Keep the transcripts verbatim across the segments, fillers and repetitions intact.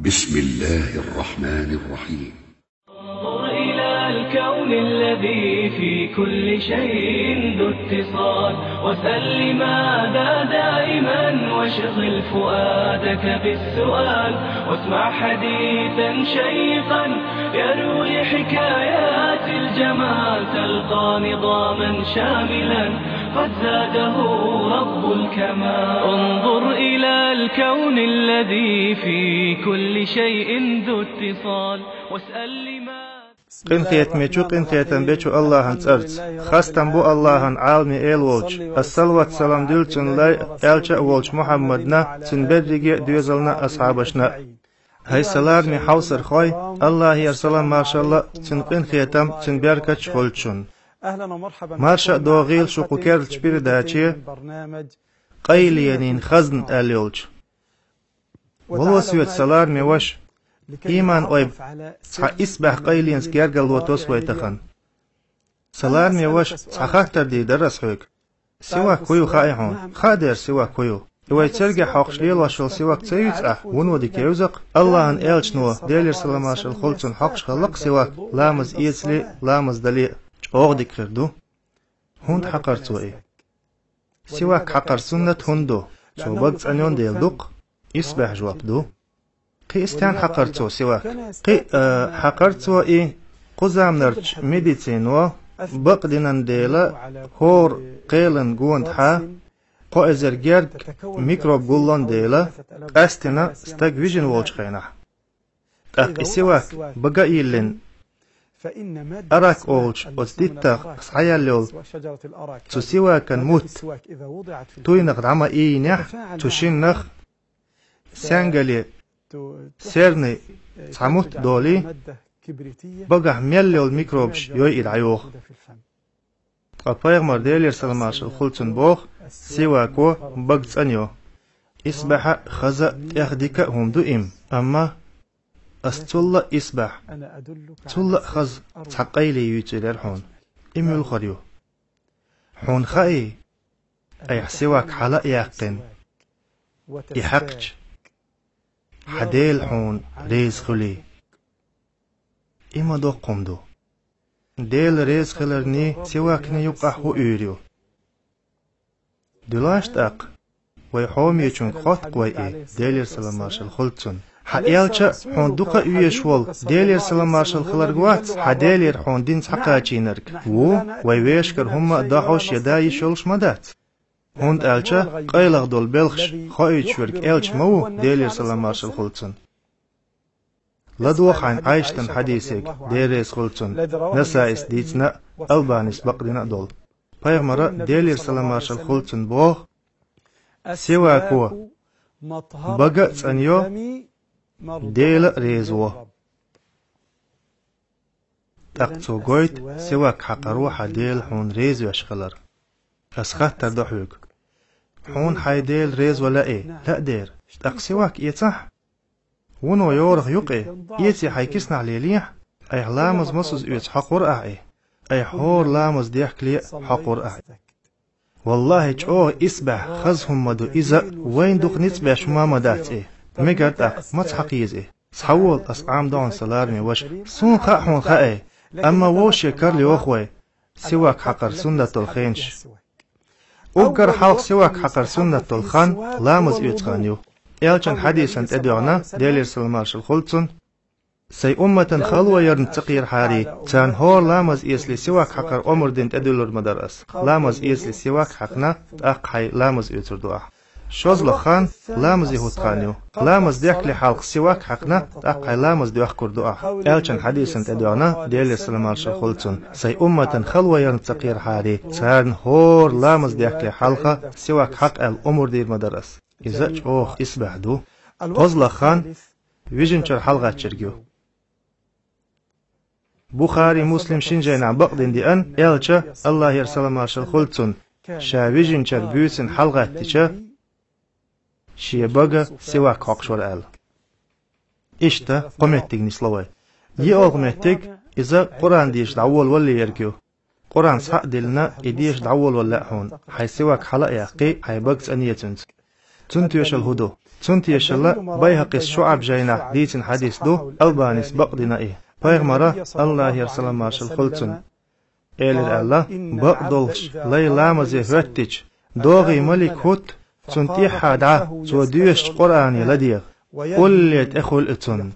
بسم الله الرحمن الرحيم. انظر إلى الكون الذي في كل شيء ذو اتصال، واسأل لماذا دائما، واشغل فؤادك بالسؤال، واسمع حديثا شيقا يروي حكايات الجمال، تلقى نظاما شاملا قد زاده رب الكمال. انظر إلى الكون الذي في كل شيء ذو اتصال، واسأل لماذا. Къинхетаме чу, къинхетам бечу Аллахьан цӀарца. Хастам бу Аллахьан, Ӏаламий Эла волчу, ас салават салам дуьллу цунна лай, аьлча а волчу Мухьаммадна, цуьнан берриге а доьзална а, асхьабашна а. ХӀай сан лараме хьовсархой, Аллахьера салам-маршалла а, цуьнан къинхетам а, цуьнан беркаташ а хуьлда шуна. Марша а догӀийла шу кху керлачу передаче, «Къайленийн хазна» аьлла йолчу. Вало соьца, сан лараме ваша, ийман ойба, цхьа исбаьхьа къайленца гергарло тосу вай тахана. Сан лараме ваша, цхьа хаттар дийр дара ас хьоьга. Сивак хӀун ю хаьий хьуна? Хаа дера сивак хӀун ю. И вай цергехь хьокхуш лелош йолу сивак ца юьйцу ахь? Вуно дика евза-кх. Аллахьан элчано, Делера салам-маршалла хуьлда цунна, хьокхуш хилла-кх сивак, ламаз эцале а, ламаз дале а. ЧӀогӀа дика хир ду. ХӀунда хьакхара цо и? Сивак хьакхар суннат хӀунда ду? Цо бага цӀанйо дела ду-кх. Исбаьхьа жоп ду. Кхин а стенна хьакхара цо сивак? Кхин а, э, хьакхара цо и кху заманарчу медицино, бакъдинан дела, хӀора кхелан гондахьа, кхо эзар герга микроб гуллун дела, къаьстина стаг вижина волчу хенахь. ТӀаккха и сивак бага а йиллина, арак олучу оцу диттах схьаяьлла йолу цу сивакан мутт туйнах дӀа ма иййинехь, цу шиннах сенгале, серни цхьа мутт долий, багахь мел йолу микробаш йойъий дӀайоху. Ткъа пайхамар, Делера салам-маршалла хуьлда цунна, боху, сивако бага цӀанйо. Исбаьхьа а, хаза а, тӀех дика а хӀума ду и, амма ас цул а исбаьхьа, цул а хаза цхьа къайле юьйцур яра хьуна. И муьлхара ю? Хьуна хаьий, айхьа сивак хьала а яьккхина, и хьаькхча, хьан Дела хьуна реза хуьлий? И ма доккха хӀума ду. Дела реза хиларний, сивакний юккъахь хӀун уьйр ю? Дуьллаш тӀаккха, вай хьомечуьнга хотта-кх вай и, Делера салам-маршалла хуьлда цунна. Хьан элча а, хьуна дукха а везаш волу, Делера салам-маршалла хиларг вац, хьан Делера хьуна дин схьакхачийнарг? Ву, вай вешкара хӀумма а дохьуш я да йиш йолуш ма дац. ХӀунда аьлча къайлаха долу белхаш хоуьйтуш верг элча ма ву, Делера салам-маршалла хуьлда цунна. ЛадогӀа хьайна Ӏайшатан хьадисега, Дела реза хуьлда цунна, Насаис дийцина а, Албанис бакъдина а долу. Пайхамара, Делера салам-маршалла хуьлда цунна, боху: «Сивако бага а цӀанйо, Дела а реза во». ТӀаккха цо гойту сивак хьакхаро хьан Дела хьуна реза веш хилар. Ас хаттар до хьоьга: хьуна хьайн Дела реза ван лаьий? Лаьа дера. ТӀаккха сивак эцахь. Вуно йорах ю-кх и, эций хьайн киснахь лелийхьа, айхьа ламаз мосазза оьцу хьокхур ахь и, айхьа хӀора ламаз дехкале а хьокхур ахь и. Валлахьи, чӀогӀа исбаьхьа, хаза хӀума ма ду иза а, вайна дукха ницкъ беш хӀума а ма дац и. Мегар тӀаккха, маца хьакха еза и? Схьавола, ас Ӏамадохьу, сан лараме ваша. Суна хаьа хьуна хаьий, амма вовше карла йоху вай сивак хьакхар суннат долу хенаш. Уггар хьалха сивак хьакхар суннат долу хан ламаз оьцу хан ю. Элчан хьадисан тӀедоьгӀна, Делера салам-маршалла хуьлда цунна: «Сайн умматан хало ярна ца кхерахьарий, царна хӀора ламаз эцале сивак хьакхар омра дина тӀедуьллур ма дара ас. Ламаз эцале сивак хьаькхна, тӀаккха хьайн ламаз оьцур ду ахь». ШозлагӀа хан ламазе хӀутту хан ю. Ламаз дехкале хьалха сивак хьаькхна, тӀаккха хьайн ламаз доьхкур ду ахь. Элчан хьадисан тӀедоьгӀна, Делера салам-маршалла хуьлда цунна: «Сайн умматан хало ярна ца кхерахьарий, царна хӀора ламаз дехкале хьалха сивак хьакха аьлла омра дийр ма дара ас». Иза а чӀогӀа исбаьхьа ду. КхозлагӀа хан вижинчуьра хьалагӀаттарг ю. Бухари, Муслим шина жайнахь бакъдина деана, элча, Аллахьера салам-маршалла хуьлда цунна, ша вижинчуьра буьйсанна хьалагӀаьттича, шен бага сивак хьокхуш вара аьлла. Иштта кхо меттиг нисло вай. ЙоьалгӀа меттиг, иза Къуръан деша дӀаволавалале ерг ю. Къуръан схьа а диллина, и деша дӀаволавала лаьа хьуна, хьайн сивак хьала а яьккхий, хьайн бага цӀанъе цуьнца. Цуьнан тоьшалла хӀун ду? Цунна тешалла Байхьакъис ШуӀаб жайнахь дийцина хьадис ду, Албанис бакъдина и. Пайхамара, Аллахьера салам-маршалла хуьлда цунна, элира аьлла: «Бакъдолуш лай ламазе хӀоьттича, догӀий малик хӀутту цунна тӀехьа дӀа, цо доьшучу Къуръане ладегӀа. Улле тӀе хуьлу и цунна.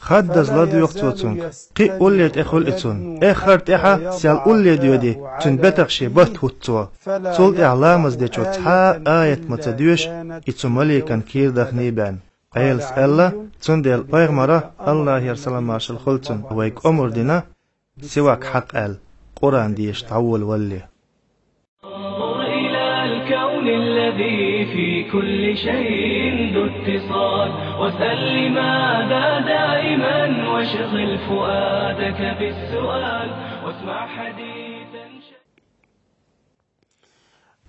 Хаддаза ладоьгӀу цо цуьнга, кхин а улле тӀе хуьлу и цунна. Эххар тӀаьхьа сел улле доьдий, цуьнан бетах шен батта хӀутту цо. Цул тӀаьхьа ламаз дечо цхьа а аят ма ца доьшу, и цу маликан кийра дахний бен». Ӏелас аьлла: «Цундела Пайхамара, Аллахьера салам-маршалла хуьлда цунна, вайга омра дина, сивак хьакха аьлла, Къуръан деша дӀаволавалале». انظر إلى الكون الذي في كل شيء ذو اتصال، واسأل لماذا دائما، واشغل فؤادك بالسؤال، واسمع حديثا.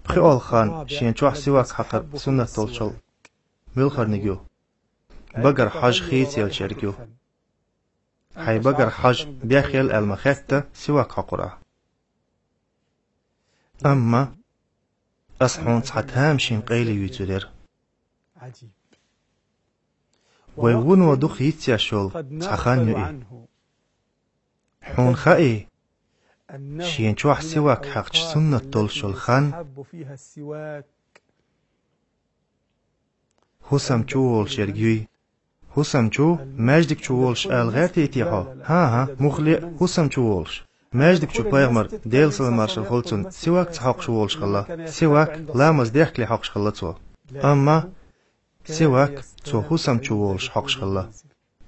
ПхоьалгӀа хан шен чохь сивак хьакхар суннат долчул муьлхарниг ю? Багара хьожа хийцаелчаьрга ю. Хьайн багара хьожа бехъел аьлла ма хетта сивак хьокхур ахь. Амма ас хьуна цхьа тамашийна къайле юьйцур яра. Вай вуно дукха йицъеш йолу цхьа хан ю и. Хьуна хаий, шен чохь сивак хьаькхча суннат долуш йолу хан? ХӀусам чу волуш ерг юй. ХӀусам чу, маьждиг чу волуш ала гӀертий те хьо? ХӀан-хӀа, муххале а хӀусам чу волуш. Маьждиг чу Пайхамар, Делан салам-маршалла хуьлда цунна, сивак ца хьокхуш волуш хилла. Сивак ламаз дехкале хьокхуш хилла цо. Амма сивак цо хӀусам чу волуш хьокхуш хилла.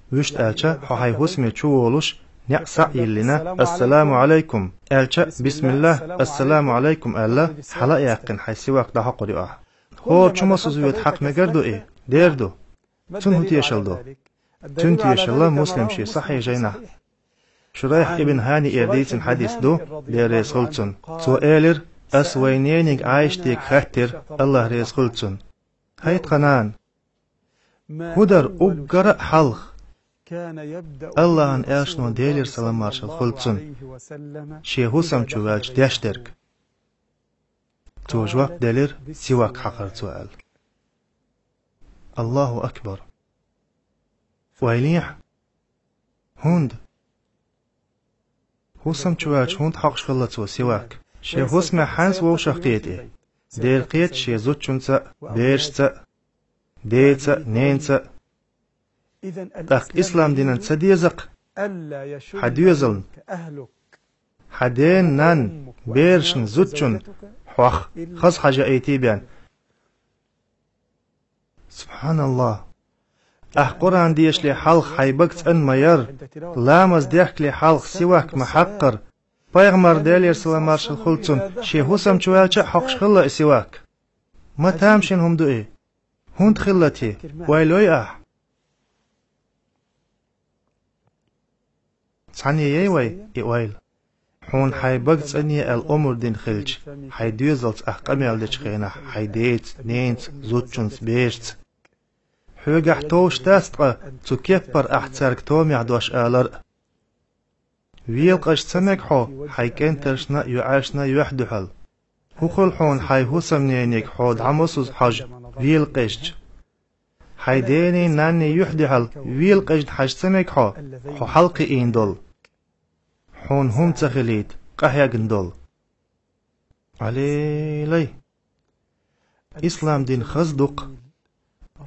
Вуьшта аьлча, хьо хьайн хӀусаме чу волуш, неӀ схьа а йиллина, «Ассаламу Ӏалайкум» аьлча, «Бисмиллах, ассаламу Ӏалайкум» аьлла, хьала а яьккхина, хьайн сивак дӀахьокхур ю ахь. ХӀора чу масаза воьду хьакха мегар ду и? Дера ду. Цунна хӀун тешалла ду? Цуьнан тешалла Муслим шен сахьихь жайнахь Шурайх ибн ХӀаниера дийцина хьадис ду, Дела реза хуьлда цунна. Цо элира: «Ас вайн нениг Ӏайшатига хаьттира, Аллах реза хуьлда цунна: „ХӀай тхан нана, хӀун дара уггара а хьалха Аллахьан элчано, Делера салам-маршалла хуьлда цунна, шен хӀусам чу ваьлча деш дерг?“ Цо жоп делира: „Сивак хьакхара цо“, – аьлла. Аллаху акбар! Вайлехьа! ХӀунда? ХӀусам чу ваьлча хӀунда хьокхуш хилла цо сивак? Шен хӀусамехь хьаьнца вовшах кхета и? Дера кхета шен зудчунца а, берашца а, деца а, ненца а. ТӀаккха ислам динан ца деза-кх хьан доьзална, хьан ден-нанна, берашна, зудчунна хьох хаза хьажа айти бен? СубхьаналлахӀ! Ахь Къуръан дешале хьалха хьайн бага цӀан ма яра, ламаз дехкале хьалха сивак ма хьаккхара. Пайхамар, Делера салам-маршалла хуьлда цунна, шен хӀусам чу ваьлча а хьокхуш хилла и сивак. Ма тамашийна хӀума ду и! ХӀунда хилла те? Ойла йой ахь! Цхьанне яй вай и ойла? Хьуна хьайн бага цӀане аьлла омра дина хилча, хьайн доьзалца ахь къамел дечу хенахь, хьайн деца, ненца, зудчунца, берашца. Хьоьгахь товш дац ткъа цу кеппара ахь цаьрга томехь дош алар а. Велакъаш ца мега хьо хьайн кӀентаршна а, йоӀаршна а юьхь дуьхьал. ХӀун хуьлу хьуна хьайн хӀусамнениг хьо дӀа мосазза хьожа велакъежча? Хьайн дений, нанний юьхь дуьхьал велакъежна хьажа ца мега хьо, хьо хьалакхиийна долу? Хьуна хӀума ца хилийта къахьегна долу? Алелай! Ислам дин хаза ду-кх,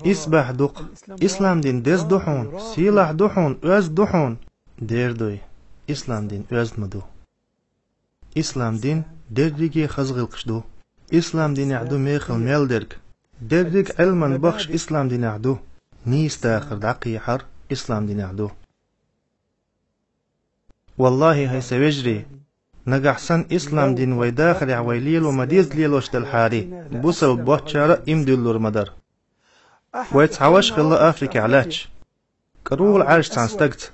исбаьхьа ду-кх. Ислам дин деза ду хьуна, сийлахь ду хьуна, оьзда ду хьуна? Дера дуй, ислам дин оьзда ма ду. Ислам дин дерриге хаза гӀиллакхаш ду. Ислам динехь ду мехала мел дерг. Дерриг Ӏилман бахаш ислам динехь ду. Нийса дахар дӀакхехьар ислам динехь ду. ВаллахӀи, хӀай сан вежарий, нагахь санна ислам дин вай дахарехь вай лело ма-дезза лелош делхьарий, бусалба боцчара а иман дуьллур ма дара. Вай цхьа ваша хилла Африкехь лаьтташ. КӀаролу Ӏаьржа цхьана стагца.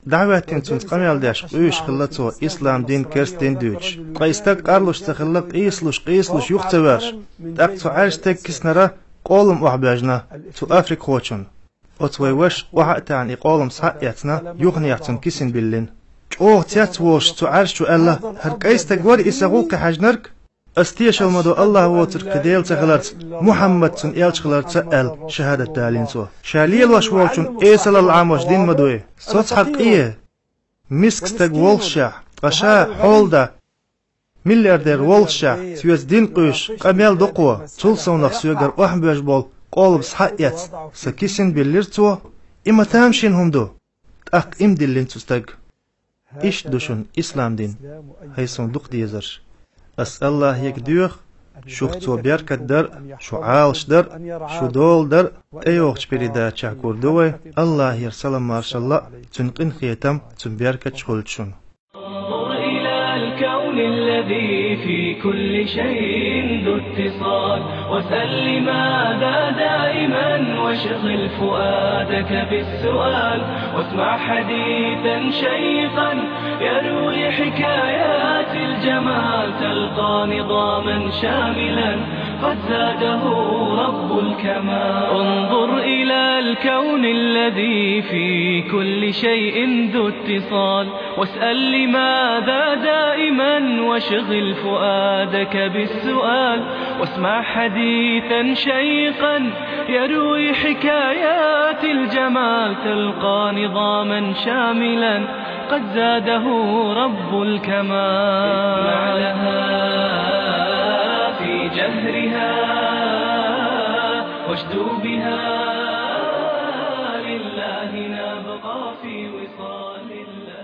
ДӀахӀоьттина цуьнца къамел деш, къуьйсуш хилла цо, ислам дин, керста дин дуьйцуш. Ткъа и стаг къарлуш ца хилла, къийсалуш, къийсалуш, юха ца воьрзуш. ТӀаккха цу Ӏаьржа стеган киснара къолам охьабоьжна цу африкхочунна. Оцу вай вашас охьа а таьӀна, и къолам схьа а эцна, юханехьа цунна кисина биллина. ЧӀогӀа цецволуш цу Ӏаьржачо аьлла: «ХӀара кӀайн стаг вара и сан гӀуллакхе хьаьжнарг?» Ас тешал ма до Аллахь воцург кхы Дела ца хиларца, Мухьаммад цун элча хиларца аьлла шахӀадат далийна цо. Ша лелош волчун эсалал Ӏамош дин ма дуй, соцахьара къе. Миска стаг волхушехь, ткъа ша хьолада миллиардер волхушехь, соьца дин къуьйсуш къамел дукхо, цул совнах соьгара охьабоьжна болу къолбас хьаэцна, сан кисина биллира цо, и ма тамашийна хӀума ду, тӀаккха и ма диллина цу стага. Иштта ду шуна ислам дин, хӀай суна дукха дезарш. Ас Аллахьега доьху, шух цо беркат дар а, шу Ӏалаш дар а, шу дола дар а, тӀейогӀучу передачехь гур ду вай, Аллахьера салам-маршалла а, цуьнан къинхетам, цуьнан беркаташ хуьлда шуна. انظر إلى الكون الذي في كل شيء ذو اتصال، واسأل لماذا دائما، واشغل فؤادك بالسؤال، واسمع حديثا شيقا يروي حكايات الجمال، تلقى نظاما شاملا قد زاده رب الكمال. انظر إلى الكون الذي في كل شيء ذو اتصال، واسأل لماذا دائما، واشغل فؤادك بالسؤال، واسمع حديثا شيقا يروي حكايات الجمال، تلقى نظاما شاملا قد زاده رب الكمال. اسمع لها في جهرها، واشدو بها، لله نبقى في وصال الله.